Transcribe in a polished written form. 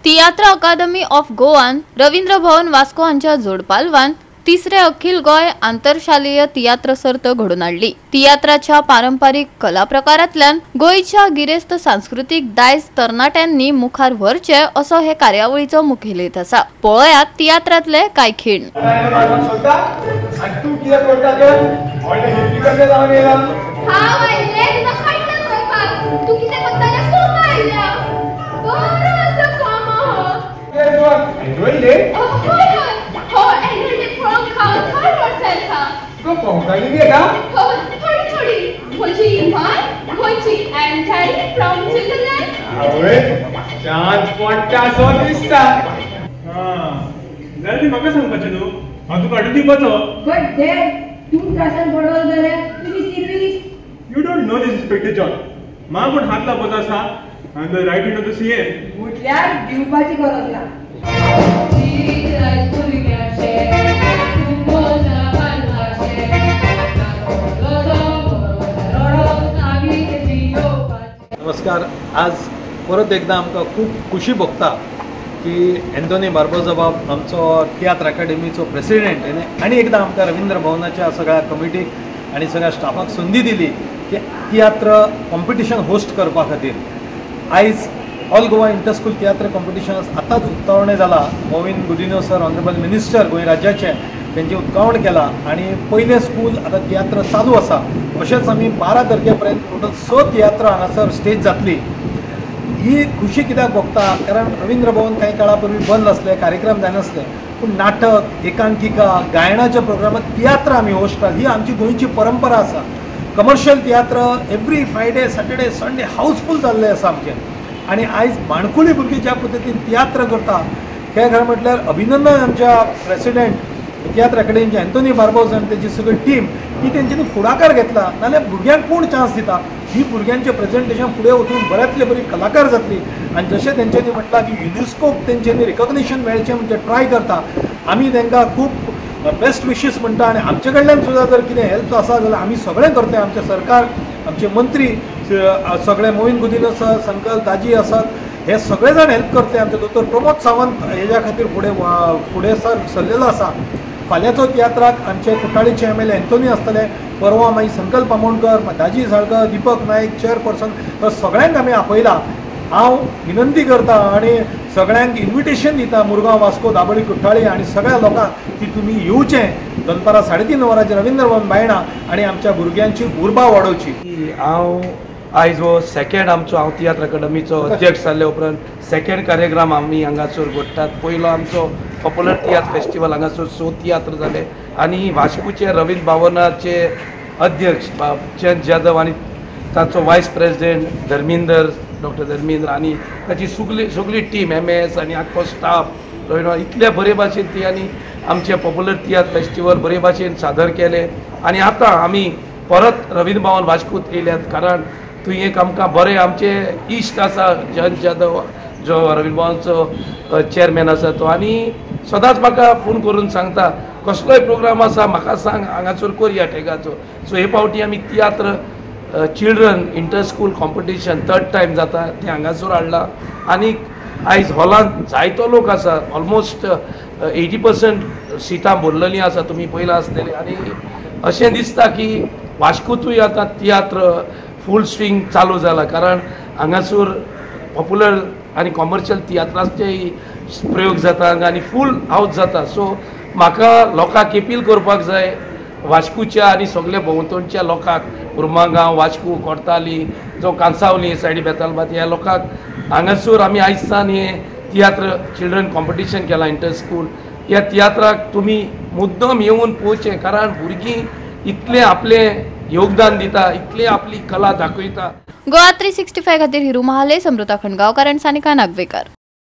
तियात्र अकादमी of गोवान रवींद्र भवन वास्को हांच्या जोडपालवान तिसरे अखिल गोंय आंतरशालेय तियात्र सर्त घडोवन हाडली. तियात्राच्या पारंपारीक कला प्रकारांतल्यान गोंयच्या गिरेस्त सांस्कृतीक दायज तरणाट्यांनी मुखार व्हरचे असो हे कार्यावळीचो मुखेल हेत आसा. पळयात तियात्रांतले कांय खीण. म्हाका सांगपाचें न्हू, हांव तुका हाडून दिवपाचो. बट डॅड, तूं त्रासान पडलो जाल्यार तुजी service. You don't know this inspector John. मा कोण हात लावपाचो आसा I am the right hand of the CM. म्हटल्यार दिवपाची गरज ना. नमस्कार. आज परत एकदा आमकां खूब खुशी भोगता की एंथोनी बार्बोजा बाब आमचो तियात्र अकाडेमीचो प्रेसिडेंट आनी एकदां आमकां रवींद्र भवनाच्या सगळ्या कमिटीक आनी सगळ्या स्टाफाक संदी दिली की तियात्र कॉम्पिटिशन होस्ट करपा खातीर. आयज ऑल गोवा इंटरस्कूल तियात्र कॉम्पिटिशन आतांच उक्तावणें जालां. Mauvin Godinho sir, honourable minister Goa राज्याचे, तेंचें उक्तावण केलां आनी पयलें स्कूल आतां तियात्र चालू आसा. अशेंच आमी 12 तारखे पर्यंत टोटल 6 तियात्र हांगासर स्टेज जातली. ही खुशी कित्याक भोगता, कारण रवींद्र भवन कांय काळा पूर्वी बंद आसलें, कार्यक्रम जायनासले, पूण नाटक, एकांकिका, गायनाच्या प्रोग्रामात तियात्र आमी होस्ट करता. ही आमची गोंयची परंपरा आसा. कमर्शियल तियात्र every Friday, Saturday, Sunday housefull जाल्लें आसा आमचें. आनी आयज माणकुली भुरगीं ज्या पद्दतीन तियात्र करता तें खरें म्हटल्यार अभिनंदन आमच्या प्रेसिडेंट तियात्र अकाडेमीचे एंथोनी बार्बोजा आनी तेजी सगळी टीम की तेंच्यांनी फुडाकार घेतला. नाल्यार भुरग्यांक कोण चान्स दिता? ही भुरग्यांचें प्रेजेंटेशन फुडें वचून बऱ्यांतले बरी कलाकार जातली. आनी जशें तेंच्यांनी म्हटलां की युनेस्कोक तेंच्यांनी रिकॉग्निशन मेळचें म्हणजे ट्राय करता. आमी तांकां खूब बेस्ट विशीस म्हणटा आनी आमचे कडल्यान सुद्दां जर कितें हेल्प आसा जाल्यार आमी सगळें करतले. आमचें सरकार, आमचे मंत्री सगळे, मोविन गुदिन्हो सर, संकल्प दाजी आसात, हे सगळे जाण हेल्प करतले. आमचे दोतोर प्रमोद सावंत हेज्या खातीर फुडें फुडें सरलेलो आसा. फाल्यांचो तियात्राक आमचे कुट्टाळीचे MLA Anthony आसतले, परवा मागीर संकल्प आमोणकर, दाजी साळकर, दीपक नायक चेअरपर्सन, सगळ्यांक आमी आपयला. हांव विनंती करता आनी सगळ्यांक इन्विटेशन दिता मुरगांव, वास्को, दाबोळी, कुट्टाळी आनी सगळ्या लोकांक की तुमी येवचें दनपारां 3:30 वरांचेर रवींद्र भवन बायणा आनी आमच्या भुरग्यांची उर्बा वाडोवची. हांव आयज हो सेकेंड आमचो, हांव तियात्र अकादमीचो अध्यक्ष जाल्ले उपरांत सेकेंड कार्यक्रम आमी हांगासर घडटात. पयलो आमचो पॉप्युलर तियात्र फेस्टिवल हांगासर 6 तियात्र जाले आनी वास्कोचे रवींद्र भवनाचे अध्यक्ष बाब चंद जाधव आनी ताचो vice president Dharminder, doctor Dharmendra आनी ताची सगळी टीम MS आनी आख्खो स्टाफ रवींद्र इतले बरे भाशेन ती आनी आमचे पॉप्युलर तियात्र फेस्टिवल बरे भाशेन सादर केले. आनी आतां आमी परत रवींद्र भवन वास्कोत येयल्यात, कारण थंय एक आमकां बरें आमचे इश्ट आसा जयंत जाधव जो रवींद्र भवनचो चेअरमॅन आसा तो, आनी सदांच म्हाका फोन करून सांगता कसलोय प्रोग्राम आसा म्हाका सांग, हांगासर करया टेकाचो. सो हे फावटी आमी तियात्र children inter school competition third time जाता तें हांगासर हाडलां. आनी आयज हॉलांत जायतो लोक आसा, ऑलमोस्ट 80% सिटां भरलेलीं आसा, तुमी पळयलां आसतलें. आनी अशें दिसता की वास्कोतूय आतां तियात्र फूल स्विंग चालू जाला, कारण हांगासर पॉप्युलर आनी कॉमर्शियल तियात्राचेय प्रयोग जाता हांगा आनी फूल हावज जाता. सो म्हाका लोकांक अपील करपाक जाय, वास्कोच्या आनी सगल्या भोंवतणच्या लोकांक, उर्मागांव, वास्को, कोर्ताली, जो कांसावली सायडी बेतालबात ह्या लोकांक हांगासर आमी आयज सान हें तियात्र चिल्ड्रन कॉम्पिटिशन केलां इंटर स्कूल. ह्या तियात्राक तुमी मुद्दम येवन पळोवचें, कारण भुरगीं इतलें आपलें योगदान दिता, इतलें आपली कला दाखयता. गोवा 365 खातीर हिरू महाले, समृता खंडगांवकार आनी सानिका नागवेकर.